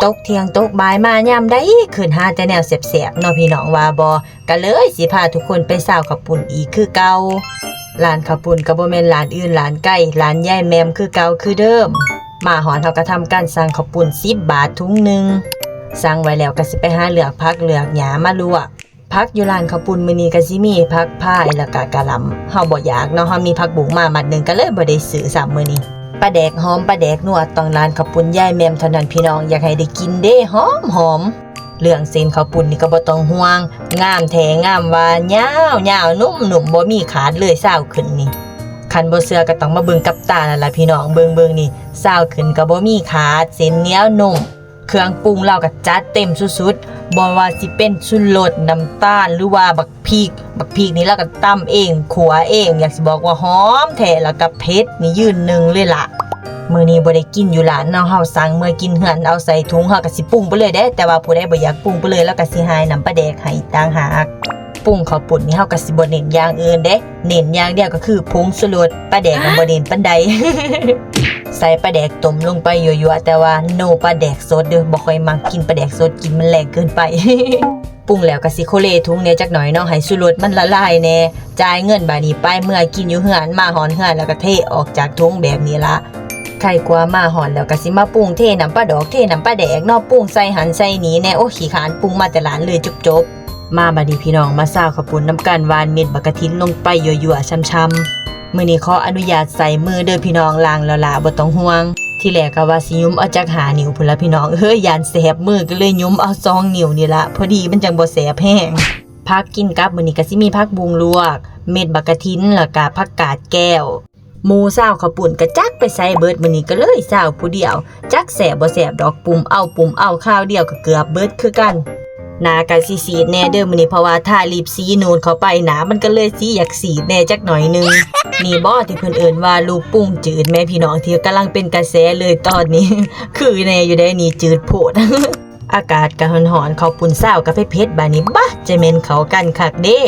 ຕົກທ່ຽງຕົກບ່າຍມາຍາມໃດ ຄິດຫາແຕ່ແນວແຊບໆເນາະ ພີ່ນ້ອງວ່າບໍ່? ກະເລີຍຊິພາທຸກຄົນໄປຊາວເຂົ້າປຸ້ນອີກຄືເກົ່າ. ຮ້ານເຂົ້າປຸ້ນກະບໍ່ແມ່ນຮ້ານອື່ນຮ້ານໄກ ຮ້ານຍາຍແໝ່ມຄືເກົ່າຄືເດີມ. ມາຮອດເຮົາກະທຳການສັ່ງເຂົ້າປຸ້ນສິບບາດຖົງໜຶ່ງ. ສັ່ງໄວ້ແລ້ວກະຊິໄປຫາເລືອກຜັກເລືອກຫຍ້າມາລວກ. ຜັກຢູ່ຮ້ານເຂົ້າປຸ້ນມື້ນີ້ກະຊິມີຜັກພາຍ ແລ້ວກະກະຫຼ່ຳ. ເຮົາບໍ່ຢາກເນາະ, ເຮົາມີຜັກບຸ້ງມາມັດໜຶ່ງ ກະເລີຍບໍ່ໄດ້ຊື້ຊ້ຳມື້ນີ້. ປາແດກຫອມ ປາແດກນົວ ຕ້ອງຮ້ານເຂົ້າປຸ້ນຍາຍແໝ່ມເທົ່ານັ້ນ ພີ່ນ້ອງ. ຢາກໃຫ້ໄດ້ກິນເດ້ ຫອມໆ. ເລື່ອງເສັ້ນເຂົ້າປຸ້ນນີ້ກະບໍ່ຕ້ອງຫ່ວງ, ງາມແທ້ງາມວ່າ ຍາວໆ ນຸ້ມໆ ບໍ່ມີຂາດເລີຍ ຊາວຂຶ້ນນີ້. ຄັນບໍ່ເຊື່ອກະຕ້ອງມາເບິ່ງກັບຕານັ້ນລະ ພີ່ນ້ອງ. ເບິ່ງໆ ນີ້ ຊາວຂຶ້ນກະບໍ່ມີຂາດ, ເສັ້ນໜຽວນຸ້ມ. ເຄື່ອງປຸງລາວກະຈັດເຕັມສຸດໆ, ບໍ່ວ່າຊິເປັນຊູລົດ, ນ້ຳຕານ ຫຼືວ່າບັກພິກ. ບັກພິກນີ້ລາວກະຕຳເອງ, ຂົ້ວເອງ, ຢາກຊິບອກວ່າຫອມແທ້ ແລ້ວກະເຜັດນີ້ຢືນໜຶ່ງເລີຍລະ. ມື້ນີ້ບໍ່ໄດ້ກິນຢູ່ຮ້ານເນາະ, ເຮົາສັ່ງເມືອກິນເຮືອນ ເອົາໃສ່ຖົງ ເຮົາກະຊິປຸງໄປເລີຍເດ້. ແຕ່ວ່າຜູ້ໃດບໍ່ຢາກປຸງໄປເລີຍ ລາວກະຊິຫາຍນ້ຳປາແດກໃຫ້ອີກຕ່າງຫາກ. ປຸງເຂົ້າປຸ້ນນີ້ເຮົາກະຊິບໍ່ເນັ້ນຢ່າງອື່ນເດ້, ເນັ້ນຢ່າງດຽວກະຄືຜົງຊູລົດ, ປາແດກນະບໍ່ເນັ້ນປານໃດ. ໃສ່ປາແດກຕົ້ມລົງໄປຍົວໆ ແຕ່ວ່າໂນປາແດກສົດເດີ້, ບໍ່ຄ່ອຍມັກກິນປາແດກສົດ, ກິນມັນແລງເກີນໄປ. ປຸງແລ້ວກະຊິໂຄເລຖົງແດ່ຈັກໜ້ອຍເນາະ ໃຫ້ຊູລົດມັນລະລາຍແດ່. ຈ່າຍເງິນບາດນີ້ໄປ ເມືອກິນຢູ່ເຮືອນ, ມາຮອດເຮືອນແລ້ວກະເທອອກຈາກຖົງແບບນີ້ລະ. ໄຄກວ່າມາຮອດແລ້ວກະຊິມາປຸງ ເທນ້ຳປາດອກ ເທນ້ຳປາແດກເນາະ, ປຸງໃສ່ຫັ້ນໃສ່ນີ້ແດ່. ໂອ້ ຂີ້ຄ້ານປຸງ ມາແຕ່ຮ້ານເລີຍຈົບໆ. ມາບາດນີ້ພີ່ນ້ອງ ມາຊາວເຂົ້າປຸ້ນນຳກັນ, ຫວ່ານເມັດບັກກະທິນລົງໄປຍົວໆ ຊ່ຳໆ. ມື້ນີ້ຂໍອະນຸຍາດໃຊ້ມືເດີ້ພີ່ນ້ອງ, ລ້າງແລ້ວລະ ບໍ່ຕ້ອງຫ່ວງ. ທີແລກກະວ່າຊິຫຍຸມເອົາຈັກຫ້ານິ້ວພຸ້ນລະພີ່ນ້ອງເອີຍ, ຢ້ານແສບມື ກະເລີຍຫຍຸມເອົາສອງນິ້ວນີ້ລະ ພໍດີ ມັນຈັ່ງບໍ່ແສບແຮງ. ຜັກກິນກັບມື້ນີ້ກະຊິມີຜັກບຸ້ງລວກ, ເມັດບັກກະທິນ ແລ້ວກະຜັກກາດແກ້ວ. ໝູ່ຊາວເຂົ້າປຸ້ນກະຈັກໄປໃສເບິດ, ມື້ນີ້ກະເລີຍຊາວຜູ້ດຽວ. ຈັກແຊບບໍ່ແຊບດອກ, ປຸ້ມເອົາ ປຸ້ມເອົາ ຄາວດຽວກະເກືອບເບິດຄືກັນ. ໜ້າກະຊິສີດແດ່ເດີ້ມື້ນີ້ ເພາະວ່າທາລິບສີນູດເຂົ້າໄປ, ໜ້າມັນກະເລີຍສີຢາກສີດແດ່ຈັກໜ້ອຍໜຶ່ງ. ນີ້ບໍ່ທີ່ເພິ່ນເອີ້ນວ່າລູກປຸ້ງຈືດແມ່ພີ່ນ້ອງ, ທີ່ກຳລັງເປັນກະແສເລີຍຕອນນີ້. ຄືແນ່ຢູ່ເດ້ນີ້, ຈືດໂພດ. ອາກາດກະຮ້ອນໆ ເຂົ້າປຸ້ນຊາວກະເຜັດໆ ບາດນີ້ ບາດ ຈະແມ່ນເຂົ້າກັນຄັກເດ້.